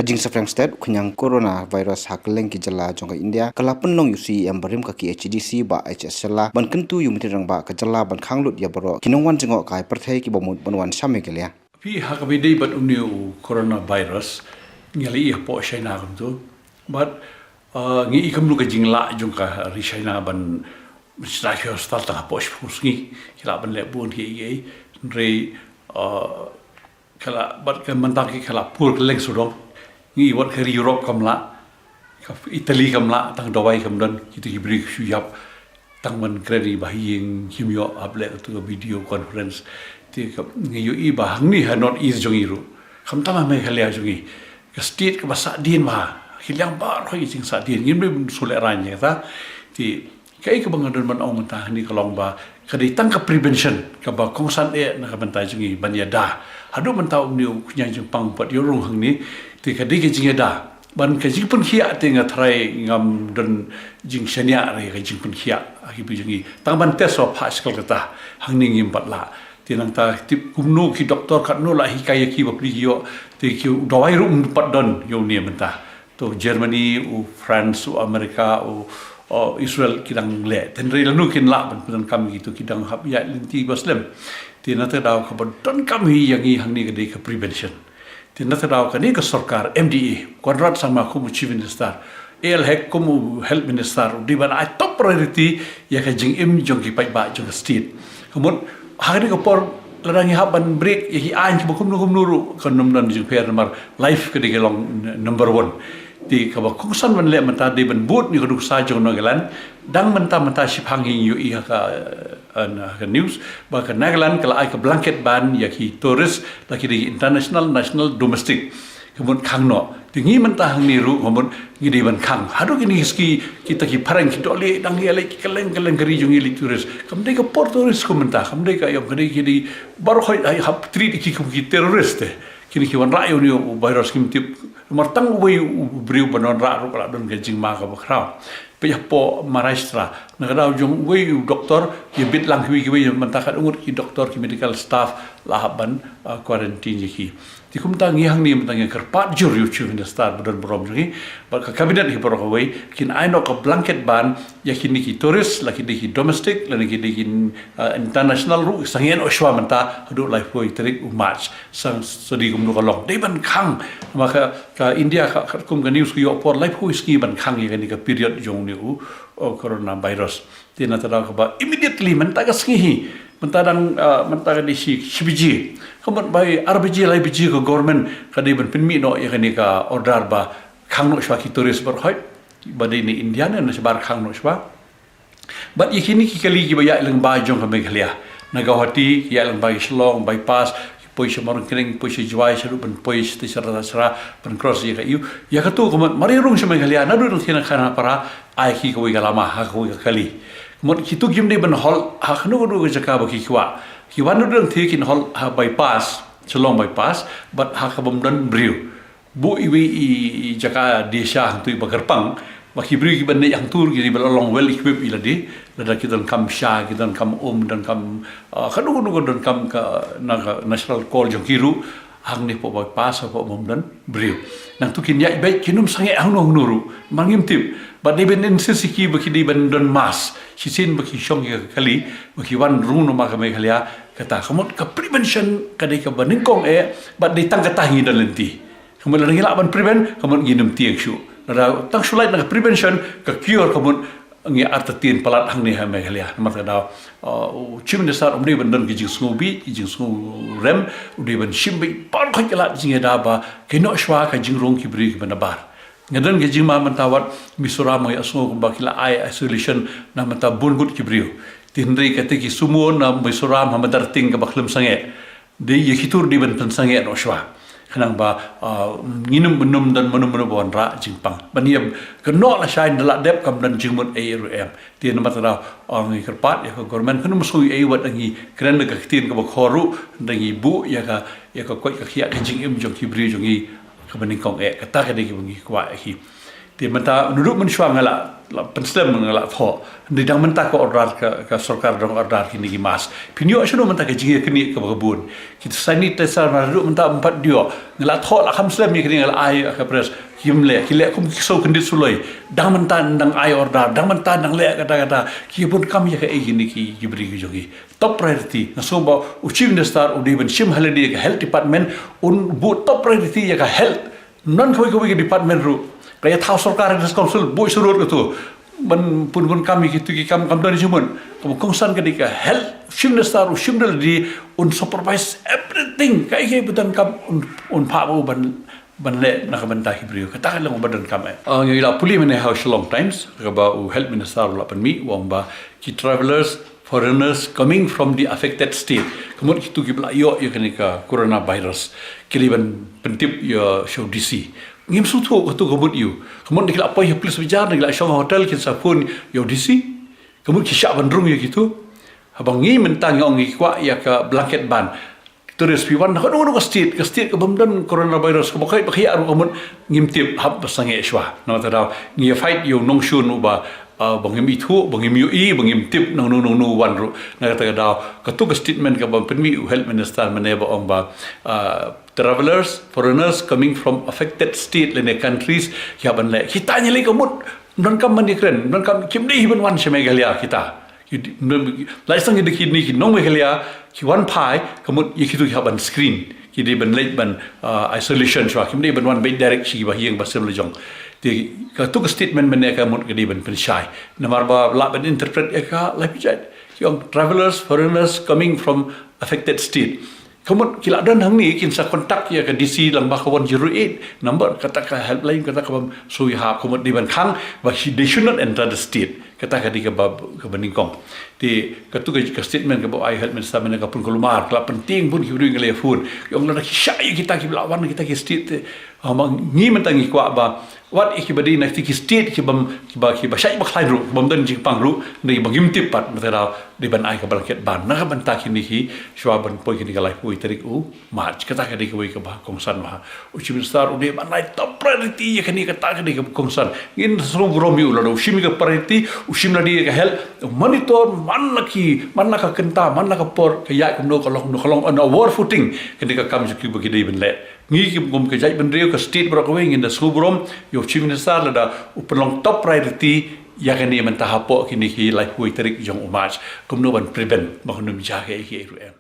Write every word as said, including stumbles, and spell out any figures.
Ka jingsaphriang stet u khñiang coronavirus ha kylleng ki jylla jong ka India ka la pynlong ïa u C E M barim ka K H A D C Bah H S Shylla ban kyntu ïa u Myntri Rangbah ka jylla ban khang lut ïa baroh ki nongwan jngoh ka pyrthei kiba mut ban wan sha Meghalaya. Phi, ha kaba ïadei bad une u coronavirus, ngi la ïohi hapoh China kumto. Bad, uh, ngi i kumno ka jinglah jong ka ri China ban, ban shna ki hospital tang hapoh shiphew sngi, ki lah ban leh bun kiei kiei. Hynrei, uh, ka la, bad ka mynta ki ka la pur kylleng sawdong. Ngi i wat ka ri Europe kam lah, ka Italy kam lah, tang dawai kam don, kita ki briew ki shu ïap. Tang ban kren ïa ba ha ïing kim ïoh hap leh katu ka video conference. Te ka ngi ïohi ba hangne ha North East jong ngi ruh, khamtam ha Meghalaya jong ngi, ka state kaba sahdien bha, ki liang baroh ki jingsahdien, ngim dei ban shu lehraiñ ïa kata. Te kaei kaba nga don ban ong mynta hangne ka long ba ka dei tang ka prevention kaba kongsan eh na ka bynta jong ngi ban ïada. Haduh mynta une u khñiang jingpang pat ïoh rung hangne, te ka dei ka jingïada. Ban ka jingpynkhiah te nga tharai ngam don jingshaniah re ka jingpynkhiah ha ki briew jong ngi. Tang ban test wa phah shkal kata, hangne ngim pat lah. Te nangta tip kumno ki doktor katno la hikai ïa ki bapli ki ïoh, te ki dawai ruh ym pat don ïa une mynta. To Germany, u France, u America, u, u Israel ki dang leh. Te hynrei lano kin lah ban pyndonkam ïa kito, ki dang hap ïaid lynti ba slem. Te na kata ka daw kaba donkam hi ïa ngi hangne ka dei ka prevention. Te na kata ka daw kane ka sorkar M D A, Conrad Sangma kum u Chief Minister, A L Hek kum u Health Minister, u dei ban ai top priority ïa ka jingim jong ki paidbah jong ka state. Ka mut ha kane ka por lada ngi hap ban break ïa ki aiñ kiba kumno kumno ruh kan ym don jingpher namar life ka dei ka long n-, number one. Te kaba kongsan ban leh mynta dei ban bud ïa ka nuksa jong Nagaland. Dang mynta mynta shipang hi ngi ïohi ha ka, eh, na ka news ba ka Nagaland ka la ai ka blanket ban ïa ki tourist, la ki dei international, national, domestic. Ka mut khang noh. Te ngi mynta hangne ruh ka mut ngi dei ban khang. Haduh kine ki sngi kita ki phareng ki dohlieh dang ïaleit ki kylleng kylleng ka ri jong ngi leit tourist. Kam dei ka por tourist kum mynta, kam dei ka ïong, ka dei ki dei baroh hoi ai hap treat ïa ki kum ki terrorist te. Kine ki wanrah ïa une u virus kim tip. Namar tang uwei u briew ban wanrah ruh ka la don ka jingma kaba khraw. Peit hapoh Maharashtra, na ka daw jong uwei u doktor, ïa bit lang kiwei kiwei, mynta katto ngut ki doktor, ki medical staff la hap ban, ah, quarantine ïa ki. Te kumta ngi hangne mynta ngi kyrpad jur ïa u Chief Minister ba don burom jong ngi bad ka cabinet hi baroh kawei, kin ai noh ka blanket ban ïa kine ki tourist, la ki dei ki domestic, la ki dei ki, ah, international ruh, sangeh noh shuwa mynta haduh laiphew tarik u March. Sang sadi kumno ka long. Dei ban khang. Namar ka, ka India ka, katkum ka news ka ïoh por laiphew sngi ban khang ïa kane ka period jong une u, u coronavirus. Te na kata ka daw kaba immediately mynta ka sngi hi. Mynta dang, ah, mynta ka dei shi, shi baje. Ka mut bai ar baje, lai baje ka government ka dei ban pynmih noh ïa kane ka order ba khang noh shuwa ki tourist baroh hoi. Ba dei na India ne na shabar khang noh shuwa. Bad ïa kine ki kali kiba ïaid lyngba jong ka Meghalaya. Na Guwahati, ki ïaid lyngba ïa Shillong, bypass, ki poi sha Mawryngkneng, ki poi sha Jowai, shaduh ban poi sha Shara, Shara, ban cross ïa ka ïew. Ïa kato ka mut, mar ïa rung sha Meghalaya, naduh dang thiah na Khanapara, ai ki kawei ka lama, ha kawei ka kali. Ka mut kito kim dei ban halt, ha kano kano ka jaka ba ki kwah. Ki wan naduh dang thiah kin halt, ha bypass, Shillong bypass, bad ha kaba ym don briew. Buh iwei i, i jaka die sha hangto iba kyrpang, ba ki briew kiba neh hangto ki dei ba la long well equipped i lade, lada ki donkam sha, ki donkam um, donkam, ah, kano kano ka donkam ka, na ka natural call jong ki ruh, hangne hapoh bypass, hapoh bym don briew. Nangto kin ïaid beit, kin ym sangeh hangno hangno ruh, namar ngim tip. Bad dei ban insist ïa ki ba ki dei ban don mask, shisien ba ki shong ïa ka kali, ba ki wan rung noh ma ka Meghalaya, kata. Ka mut ka prevention ka dei kaba nyngkong eh, bad dei tang kata hi ngi don lynti. Ka mut lada ngi lah ban prevent, ka mut ngin ym tieng shuh. Lada tang shu lait na ka prevention, ka cure ka mut ngi artatien palat hangne ha Meghalaya. Namar kata ka daw, uh, u Chief Minister um dei ban don ki jingsngewbha, ki jingsngew rem, u dei ban shim beit baroh ki lad jingïada ba, ki noh shuwa ka jingrung ki briew kiba nabar. Nga don ki jingma mynta wat Mizoram nga ïohsngew kumba ki la ai isolation na mynta bun ngut ki briew. Te hynrei kata ki sumo na Mizoram ha Madarting kaba khlem sangeh. Dei ïa kito ruh dei ban pynsangeh noh shuwa. Khnang ba, ah, ngin ym, ngin ym don mano mano ba wanrah jingpang. Ban ïa kynnoh lashai ynda la dep kam don jingmut ei ruh em. Te namar kata, ah, ngi kyrpad ïa ka government kan ym sngew ei wat ngi kren da ka ktien kaba khor ruh, da ngi buh ïa ka, ïa ka koit ka khiah ka jingim jong ki briew jong ngi kaba nyngkong eh. Kata ka dei kaba ngi kwah ïa ki. Te mynta naduh mynshuwa nga la, la pynslem, nga la thoh. Hynrei dang mynta ka order ka, ka sorkar dang order kine ki mask. Phin ïoh shano mynta ka jingïaknieh kaba bun. Kita sanitizer naduh mynta ym pat ïoh. Nga la thoh la kham slem ïa kine, nga la ai ha ka press. Kim leh, ki leh kum ki shu kyndit suloi. Dang mynta dang ai order, dang mynta dang leh kata kata. Ki bun kam ïa kaei kine ki, ki briew ki jong ngi. Top priority. Nga sngew ba u Chief Minister u dei ban shim ha lade ka health department, un buh top priority ïa ka health. Ym don kawei kawei ka department ruh. Ka ïathaw sorkar, Health Council, buh surut katu. Ban pynbun kam ïa kitu ki kam, kam don jingmut. Kaba kongsan ka dei ka health, Chief Minister u shim da lade, un supervise everything. Kaei kaei ba donkam un, un phah ba u ban, ban leh na ka bynta ki briew. Kata ka long ba donkam eh. Ah, ngi la pule mynne ha u Shillong Times, kaba u Health Minister u la pynmih, u ong ba ki travellers, foreigners coming from the affected state. Ka mut kitu kiba la ïoh ïa kane ka coronavirus, ki dei ban pyntip ïa sha u D C. Ngim sngewthuh katu ka mut ïa u. Ka mut ki la poi ha police bazaar, ki la shong ha hotel, kin sa phone ïa u D C. Ka mut ki shah ban rung ïa kitu. Haba ngi mynta ngi ong ngi kwah ïa ka blanket ban. Tourist phi wan na kano kano ka state, ka state kaba ym don coronavirus, kaba khait ba khia ruh, ka mut ngim tip, hap ba sangeh shuwa. Namar kata ka daw ngi ïa fight ïa u nongshun uba, ah, ba ngim ithuh, ba ngim ïohi, ba ngim tip nangno nangno u wan ruh. Na kata ka daw katu ka statement kaba pynmih u Health Minister mynne ba ong ba, ah, travellers, foreigners coming from affected state lane countries, ki hap ban leh. Kita ngi leh ka mut ym donkam ban ïakren, ym donkam, kim dei hi ban wan sha Meghalaya kita. Ki, la shisha ki dei kine ki nong Meghalaya ki wan phai, ka mut ïa kitu ki hap ban screen. Ki dei ban leit ban, ah, isolation shuwa, kim dei ban wan beit direct sha kiba ha ïing ba sem la jong. Te katu ka statement mynne ka mut ka dei ban pynshai. Namar ba lah ban interpret ïa ka la phi jait. Ki ong travellers, foreigners coming from affected state. Ka mut ki la don hangne kin sa contact ïa ka D C lyngba ka one zero eight number, kata ka helpline, kata ka bym shu ïahap, ka mut dei ban khang ba they should not enter the state. Kata ka dei kaba, kaba nyngkong. Te katu ka, ka statement kaba ai Health Minister mynne ka pun kulmar, ka la pyntieng bun ki briew ngi la ïa phone. Ki ong lada ki shah ïa kita kiba la wan na kita ki state te, ah, ma ngi mynta ngi kwah ba wat ïa kiba dei na kita ki state kiba, kiba, kiba shait ba khlaiñ ruh, kiba ym don jingpang ruh, ne kiba ngim tip pat, mynta ka daw dei ban ai ka blanket ban na ka bynta kine ki, shuwa ban poi kane ka laiphew tarik u March. Kata ka dei kawei kaba kongsan bha. U Chief Minister u dei ban ai top priority ïa kane, kata ka dei kaba kongsan. Ngin sngew burom ïa u lada u shim ïa ka priority, u shim lade ïa ka health, u monitor man la ki, man la ka kynta, man la ka por ka ïaid kumno, ka long kumno, ka long on a war footing. Kane ka kam jong ki ba ki dei ban leh. Ngi ki kum ka jaitbynriew, ka state baroh kawei, ngin da sngew burom ïa u Chief Minister lada u pynlong top priority ïa kane mynta hapoh kine ki laiphew tarik jong u March, kumno ban prevent ba kan ym jia kaei kaei ruh em.